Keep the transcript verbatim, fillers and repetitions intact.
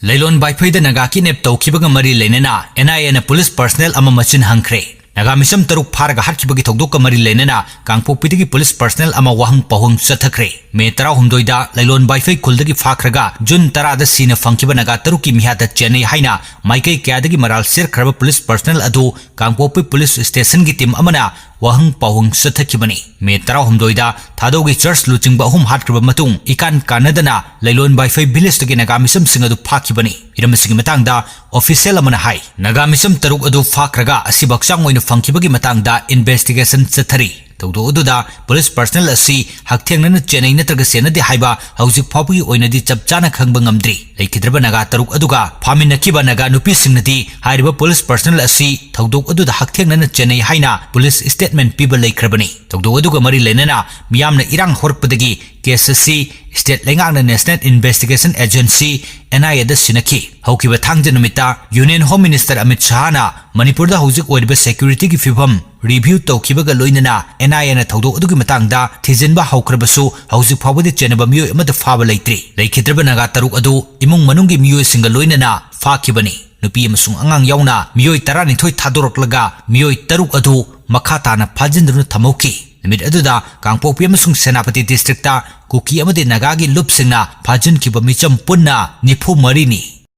ꯂꯩꯂꯣꯟ ꯕꯥꯏꯐꯩꯗ ꯅꯥꯒꯥ ꯀꯤꯗꯅꯦꯞ ꯇꯧꯈꯤꯕꯒ ꯃꯔꯤ ꯂꯩꯅꯅ ꯑꯦꯟ ꯑꯥꯏ ꯑꯦꯅ ꯄꯨꯂꯤꯁ ꯄꯔꯁꯅꯦꯜ ꯑꯃ ꯃꯆꯤꯟ ꯍꯪꯈ꯭ꯔꯦ꯫ ꯅꯥꯒꯥ ꯃꯤꯆꯝ ꯇꯔꯨꯛ ꯐꯥꯔꯒ ꯍꯥꯠꯈꯤꯕꯒꯤ ꯊꯧꯗꯣꯛꯀ ꯃꯔꯤ ꯂꯩꯅꯅ ꯀꯥꯡꯄꯣꯛꯄꯤꯗꯒꯤ ꯄꯨꯂꯤꯁ ꯄꯔꯁꯅꯦꯜ ꯑꯃ ꯋꯥꯍꯪ ꯄꯥꯎꯍꯪ ꯆꯠꯊꯈ꯭ꯔꯦ꯫ ꯃꯦ ꯇꯔꯥꯍꯨꯝꯗꯣꯏꯗ ꯂꯩꯂꯣꯟ ꯕꯥꯏꯐꯩ ꯈꯨꯜꯗꯒꯤ ꯐꯥꯈ꯭ꯔꯒ ꯖꯨꯟ ꯇꯔꯥꯗ ꯁꯤꯅ ꯐꯪꯈꯤꯕ ꯅꯥꯒꯥ ꯇꯔꯨꯛꯀꯤ ꯃꯤꯍꯥꯠꯇ ꯆꯦꯟꯅꯩ ꯍꯥꯏꯅ ꯃꯥꯏꯀꯩ ꯀꯌꯥꯗꯒꯤ ꯃꯔꯥꯜ ꯁꯤꯔꯛꯈ꯭ꯔꯕ ꯄꯨꯂꯤꯁ ꯄꯔꯁꯅꯦꯜ ꯑꯗꯨ ꯀꯥꯡꯄꯣꯛꯄꯤ ꯄꯨꯂꯤꯁ ꯁ꯭ꯇꯦꯁꯟꯒꯤ ꯇꯤꯝ ꯑꯃꯅ ꯋꯥꯍꯪ ꯄꯥꯎꯍꯪ ꯆꯠꯊꯈꯤꯕꯅꯤ꯫ ꯃꯦ ꯇꯔꯥꯍꯨꯝꯗꯣꯏꯗ ꯊꯥꯗꯧꯒꯤ ꯆꯔꯆ ꯂꯨꯆꯤꯡꯕ ꯑꯍꯨꯝ ꯍꯥꯠꯈ꯭ꯔꯕ ꯃꯇꯨꯡ ꯏꯀꯥꯟ ꯀꯥꯟꯅꯗꯅ ꯂꯩꯂꯣꯟ ꯕꯥꯏꯐꯩ ꯚꯤꯂꯦꯖꯇꯒꯤ ꯅꯥꯒꯥ ꯃꯤꯆꯝꯁꯤꯡ ꯑꯗꯨ ꯐꯥꯈꯤꯕꯅꯤ꯫ ꯍꯤꯔꯝ ꯑꯁꯤꯒꯤ ꯃꯇꯥꯡꯗ ꯑꯣꯐꯤꯁꯤꯌꯦꯜ ꯑꯃꯅ ꯍꯥꯏ, ꯅꯥꯒꯥ ꯃꯤꯆꯝ ꯇꯔꯨꯛ ꯑꯗꯨ ꯐꯥꯈ꯭ꯔꯒ ꯑꯁꯤꯕ ꯍꯛꯆꯥꯡ ꯑꯣꯏꯅ ꯐꯪꯈꯤꯕꯒꯤ ꯃꯇꯥꯡꯗ ꯏꯟꯚꯦꯁꯇꯤꯒꯦꯁꯟ ꯆꯠꯊꯔꯤ꯫ ꯊꯧꯗꯣꯛ ꯑꯗꯨꯗ ꯄꯨꯂꯤꯁ ꯄꯔꯁꯅꯦꯜ ꯑꯁꯤ ꯍꯛꯊꯦꯡꯅꯅ ꯆꯦꯟꯅꯩ ꯅꯠꯇ꯭ꯔꯒ ꯆꯦꯟꯅꯗꯦ ꯍꯥꯏꯕ ꯍꯧꯖꯤꯛ ꯐꯥꯎꯕꯒꯤ ꯑꯣꯏꯅꯗꯤ ꯆꯞ ꯆꯥꯅ ꯈꯪꯕ ꯉꯝꯗ꯭ꯔꯤ꯫ ꯂꯩꯈꯤꯗ꯭ꯔꯕ ꯅꯥꯒꯥ ꯇꯔꯨꯛ ꯑꯗꯨꯒ ꯐꯥꯃꯤꯟꯅꯈꯤꯕ ꯅꯥꯒꯥ ꯅꯨꯄꯤꯁꯤꯡꯅꯗꯤ ꯍꯥꯏꯔꯤꯕ ꯄꯨꯂꯤꯁ ꯄꯔꯁꯅꯦꯜ ꯑꯁꯤ ꯊꯧꯗꯣꯛ ꯑꯗꯨꯗ ꯍꯛꯊꯦꯡꯅꯅ ꯆꯦꯟꯅꯩ ꯍꯥꯏꯅ ꯄꯨꯂꯤꯁ ꯁ꯭ꯇꯦꯠꯃꯦꯟ ꯄꯤꯕ ꯂꯩꯈ꯭ꯔꯕꯅꯤ꯫ ꯊꯧꯗꯣꯛ ꯑꯗꯨꯒ ꯃꯔꯤ ꯂꯩꯅꯅ ꯃꯤꯌꯥꯝꯅ ꯏꯔꯥꯡ ꯍꯧꯔꯛꯄꯗꯒꯤ ꯀꯦꯁ ꯑꯁꯤ ꯁ꯭ꯇꯦꯠ ꯂꯩꯉꯥꯛꯅ ꯅꯦꯁꯅꯦꯜ ꯏꯟꯚꯦꯁꯇꯤꯒꯦꯁꯟ ꯑꯦꯖꯦꯟꯁꯤ, ꯑꯦꯟ ꯑꯥꯏ ꯑꯦꯗ ꯁꯤꯟꯅꯈꯤ꯫ ꯍꯧꯈꯤꯕ ꯊꯥꯡꯖ ꯅꯨꯃꯤꯠꯇ ꯌꯨꯅꯤꯌꯟ ꯍꯣꯝ ꯃꯤꯅꯤꯁꯇꯔ ꯑꯃꯤꯠ ꯁꯍꯥꯅ ꯃꯅꯤꯄꯨꯔꯗ ꯍꯧꯖꯤꯛ ꯑꯣꯏꯔꯤꯕ ꯁꯦꯀ꯭ꯌꯨꯔꯤꯇꯤꯒꯤ ꯐꯤꯕꯝ ꯔꯤꯚ꯭ꯌꯨ ꯇꯧꯈꯤꯕꯒ ꯂꯣꯏꯅꯅ ꯑꯦꯟ ꯑꯥꯏ ꯑꯦꯅ ꯊꯧꯗꯣꯛ ꯑꯗꯨꯒꯤ ꯃꯇꯥꯡꯗ ꯊꯤꯖꯤꯟꯕ ꯍꯧꯈ꯭ꯔꯕꯁꯨ ꯍꯧꯖꯤꯛ ꯐꯥꯎꯕꯗꯤ ꯆꯦꯟꯅꯕ ꯃꯤꯑꯣꯏ ꯑꯃꯠꯇ ꯐꯥꯕ ꯂꯩꯇ꯭ꯔꯤ꯫ ꯂꯩꯈꯤꯗ꯭ꯔꯕ ꯅꯥꯒꯥ ꯇꯔꯨꯛ ꯑꯗꯨ ꯏꯃꯨꯡ ꯃꯅꯨꯡꯒꯤ ꯃꯤꯑꯣꯏꯁꯤꯡꯒ ꯂꯣꯏꯅꯅ ꯐꯥꯈꯤꯕꯅꯤ꯫ ꯅꯨꯄꯤ ꯑꯃꯁꯨꯡ ꯑꯉꯥꯡ ꯌꯥꯎꯅ ꯃꯤꯑꯣꯏ ꯇꯔꯥꯅꯤꯊꯣꯏ ꯊꯥꯗꯣꯔꯛꯂꯒ ꯃꯤꯑꯣꯏ ꯇꯔꯨꯛ ꯑꯗꯨ ꯃꯈꯥ ꯇꯥꯅ ꯐꯥꯖꯤꯟꯗꯨꯅ ꯊꯝꯍꯧꯈꯤ꯫ ꯅꯨꯃꯤꯠ ꯑꯗꯨꯗ ꯀꯥꯡꯄꯣꯛꯄꯤ ꯑꯃꯁꯨꯡ ꯁꯦꯅꯥꯄꯇꯤ ꯗꯤꯁꯇ꯭ꯔꯤꯛꯇ ꯀꯨꯀꯤ ꯑꯃꯗꯤ ꯅꯥꯒꯥꯒꯤ ꯂꯨꯞꯁꯤꯡꯅ ꯐꯥꯖꯤꯟꯈꯤꯕ ꯃꯤꯆꯝ ꯄꯨꯟꯅ ꯅꯤꯐꯨ ꯃꯔꯤꯅꯤ꯫